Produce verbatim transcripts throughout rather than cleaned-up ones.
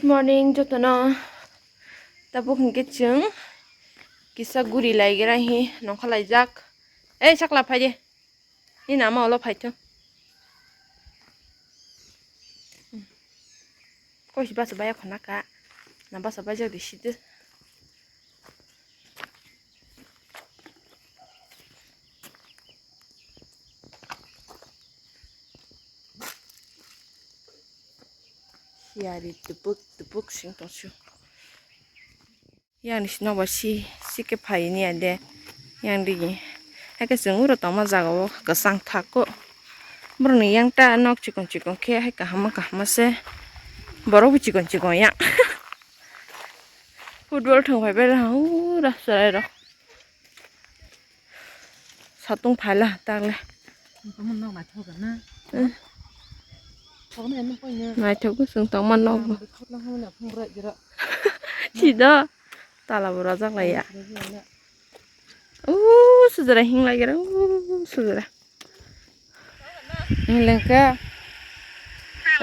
Morning jotono. Tabuk hinkhe chwng kisa guri laigra hi nongkha laijak. Ei sakla phaidi. Nini ama ulo phaithung. Koisi basa baya khonaka. Na basa bajak di sidi. Siyari tubuk tubuk sing tongsu. Yang ni sino bo si, si ke phai ni ade. Yang digi. Hake chwng uro tongma jaga o kwchang thak o. Borok ni yang ta nok chikon chikon khe hai kaham kaham se. Borok bo chikon chikon yang. Football thung phai bai rang ura chwrai rok. Satung phaila takle. Tongma nok naithok na. Eh. Thokna eno koina. Naithok bo chwng tongma nok bo. Thokna hamya phung bwrwi jora. Chido. Tala bo rajak laiya. Uuu, sujura hing lagi ra, uuu, sujura. Hing lengka.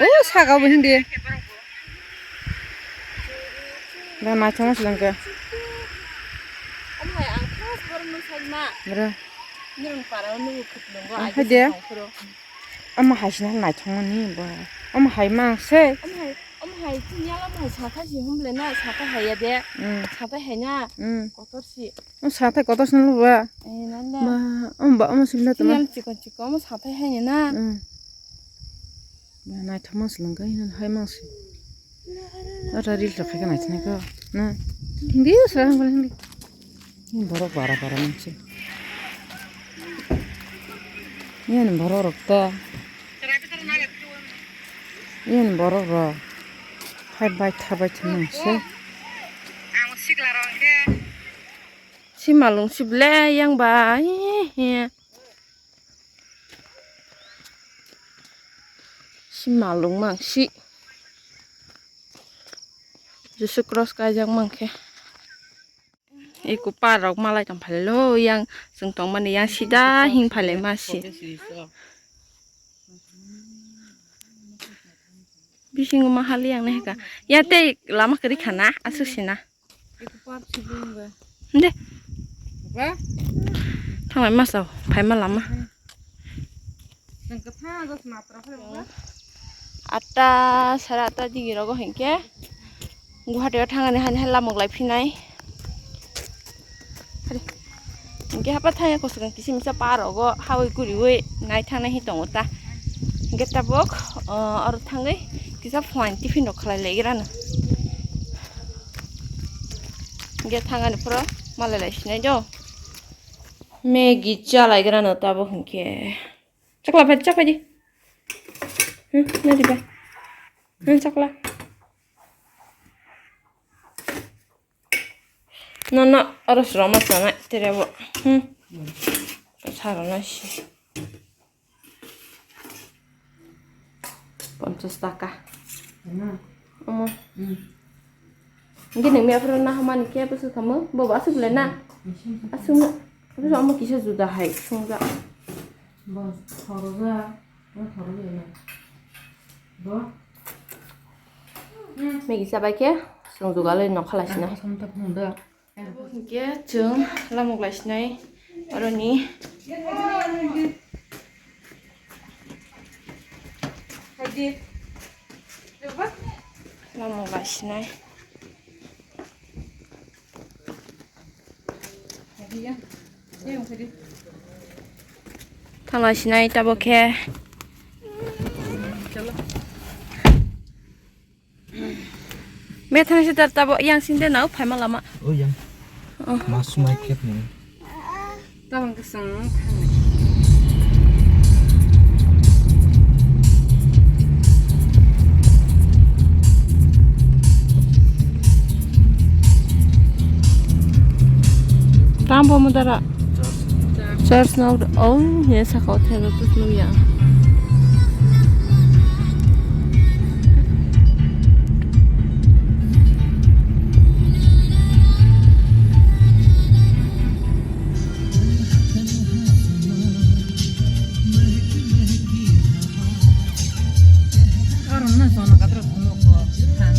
Uuu, saka bo hindi. Ba, naithok ma si lengka. Omo hai ang first borok no sai ma. Bro. Nirung para o nugo khutnungo. Ang ai phai de. Omo hai sina naithok mani ba. Omo hai mang se. Omo hai, omo hai chini yalo omo hai sata si humble na, sata hai ya de. Mm. Sata hai na. Mm. Kotor si. Omo sata kotor sina lo ba. Eh, nanda. Ba, omo ba, omo simna tama. Chini yalo chikon chikon, omo sata hai na. Mm. Ba, naithok mang si lengka, hai mang si. Ata reel rok khai ka naithok nai ko. Na. Hindi, sara hang bala hindi. Ini borok bara bara mangsi. Ini borok rok ta. Ini borok rok. Hai bai tha bai tha mangsi. Si malung si ble yang ba. Hi, hi. Si malung mangsi. Jisu cross kaijak mangkhe. Eko par rok malai tong phai lo yang chwng tong mani yang sida hing phai lai ma si. Bisingo ma hali yang nai ka. Ya tei lama kwrwi khana aswk sina. Eko par si bung ba. De. Ba? Thanglai ma sao phai ma lama. Chwng kwthang dos matra phai ba. Atta, sara atta digi rogo hinkhe Guwahati o thangani hani hai lamuk lai phinai. Hari. Hinkhe hapa thangya kosokan kisa misa pa rogo hawi guriwi nai thangnai hi tongo ta. Hinkhe tabuk, ah, oro thangwi kisa phuaini tiffin rok khlai lai grano. Hinkhe thangani phoro malai lai sinai do. Maggie chalai grano tabuk hinkhe. Chakla phai, cha phai di. Hmm, na di ba. Hmm, chakla. No, no, oro sroma sana, tere bo. Hmm. Saro na si. Ponchas taka. Ano? Omo. Hmm. Hinkhe nini aphuru nahamani khe bwswk khamu? Bobo aswk le na? Aswk no. Aphuru omo kisa juda hai swngjak. Bo thoroja, bo thoroja na. Bo. Maggie chabai khe chwng jugalwi nokha lai sina. Asam ta phung da. Hinkhe chwng lamuk lai sinai oroni. Lamuk lai sinai. Thang lai sinai tabuk khe. Methang se tar tabuk yang sinde nao phaima lama. O yang. Oh. Masumai kep ni. Tabang kesang. Tambo mudara. Church no, oh, ye saka o thelo tu nuya. Oro no sono katra phunuk ko thang.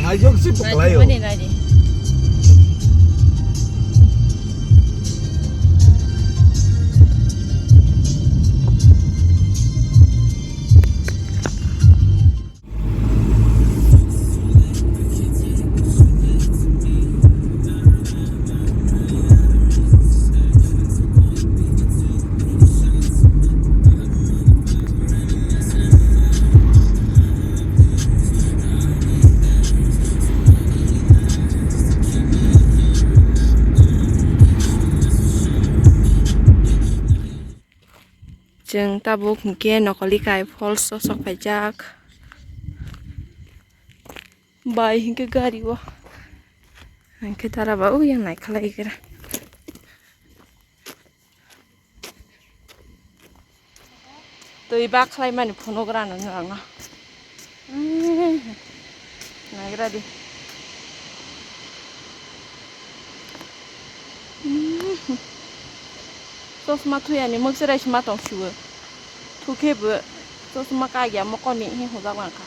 Chalaijak se pwklaio. Naidi, naidi. Chwng tabuk hinkhe Nokolikai Falls o sok phaijak. Bai hinkhe gari o. Hinkhe dara ba uyang naikhalai gra. Twi bak khlaimani phunuk rano nwrangno. Naigra di. Chosma thuyani mwkcherai sima tong siwo. Thukhe bo chosma kagya mokoni hi hujak langkha.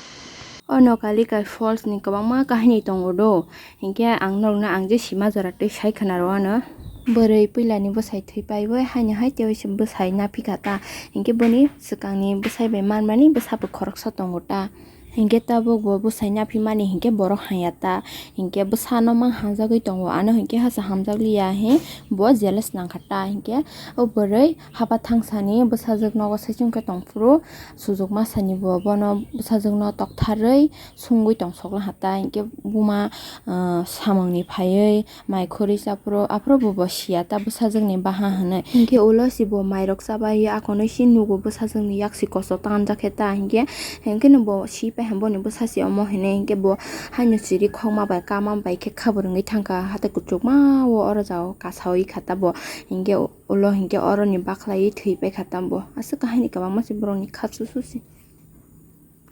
O Nokalikai Falls ni kwbangma kahini tongo do. Hinkhe ang norokno ang je sima jora twi sai khna rw ano. Bwrwi puilani bwsai thwi paiwi haino hai tei bwsai naphikha ta. Hinkhe boni swkangni bwsai bai manmani bwsa bo khoroksa tongo ta. Hinkhe tabuk bo bwsai naphimani hinkhe borok hanya ta. Hinkhe bwsano mang hamjagwi tongo, ano hinkhe hasa hamjakliya he bo jealous nangkha ta. Hinkhe o bwrwi haba thangsani bwsajwk nogo saichung khe tongphuru, sujuk masani bo bono bwsajwkno toktharwi sungwi tongsok laha ta. Hinkhe buma, ah, samungni phaiwi mai khorwi chaphuru, aphuru bo bo siya ta bwsajwkni baha hwnwi. Hinkhe ulo si bo mairok chabai akonwi si nugo bwsajwkni yaksi kosto tangjak khe ta. Hinkhe, hinkhe no bo si pai ha boni bwsa si omo hinwi. Hinkhe bo haino chiri khokma bai kama bai khe khabrwngwi thangkha hatai kuchukma o oro jao kasawi kha ta bo. Hinkhe ulo hinkhe oroni bakhlaiwi thwi paikha ta bo. Aswk kahini kwbangma se borokni kha chuchu se.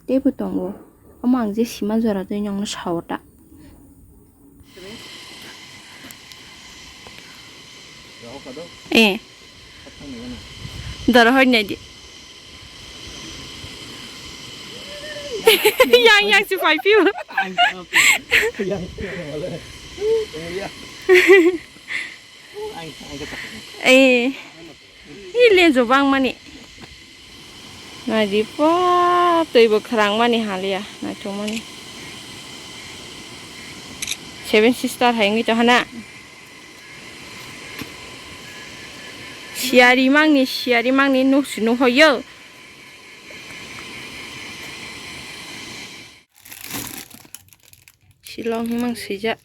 Teibo tongo. Omo ang je sima jora twi nongno sao ta. Eh. Doro hoi nai di. Yang, yang si pai piu. Eh. Ni lenjo bangmani. Naidi po twibo khwrangmani haliya, naithokmani. Seven sister hai wngwi tongkha na. Siyari mangni, siyari mangni nuksi nukhoyo. Shillong himang swijak.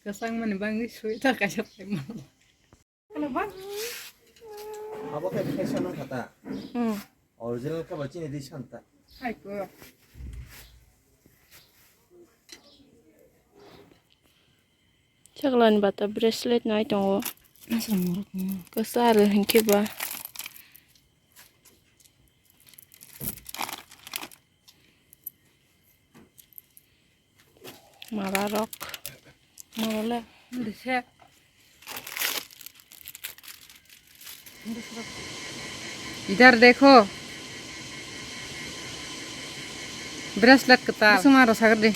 Kwchangmani bagwi sweater kaisa paimano. Abo khe fashion wngkha ta. Hmm. Original khe bo chini ri san ta. Hai ko. Chaklani bata bracelet nai tongo. Aswk morok ni. Kwcharo hinkhe ba. Mala rok. Mala le. Dise. इधर देखो। Bracelet kwtal. Suma ro sagri.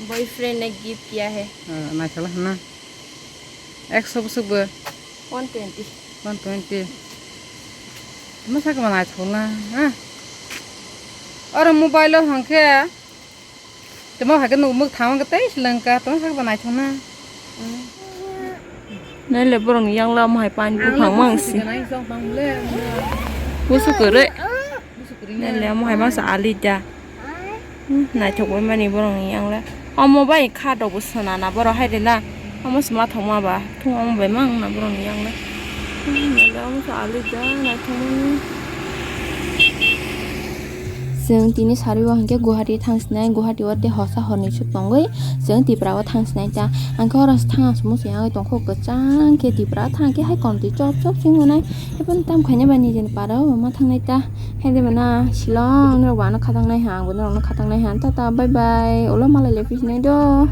Boyfriend ne gift kiya hai. Ah, na chala na. Ekso bwswk bo. One twenty. One twenty. Masa ka manai thola, ha? Oro mobile o hwnkhe. Tamo hai khe nuk muk thang khe tei slengka, tamo hai khe bo naithokna. Nai le borok ni yang la mo hai pani buphang mang si. Busu kwrwi. Nai le mo hai mang sa ali da. Hmm, naithok bai mani borok ni yang le. Omo bai kha dobo swnana borok hai de na. Omo se mathok ma ba. Thung omo bai mang na borok ni yang na. Hmm, nang da omo se alui da naithok mani. Chwng tini sari o hinkhe Guwahati thang sinai, Guwahati o tei hosa horni suk tongwi chwng Tipra o thang sinai ta. Ang khe oro se thang asuk muchung yangwi tongkho kwchang khe Tipra thang khe hai kon twi chop chop chwng nai. Eboni tam khainai ba nijeni para o ma thangnai ta. Hai de bana Shillong norok bo ano khatangnai ha, ang bo norok no khatangnai ha. Tata bye bye. Ulo malai le phi sinai do.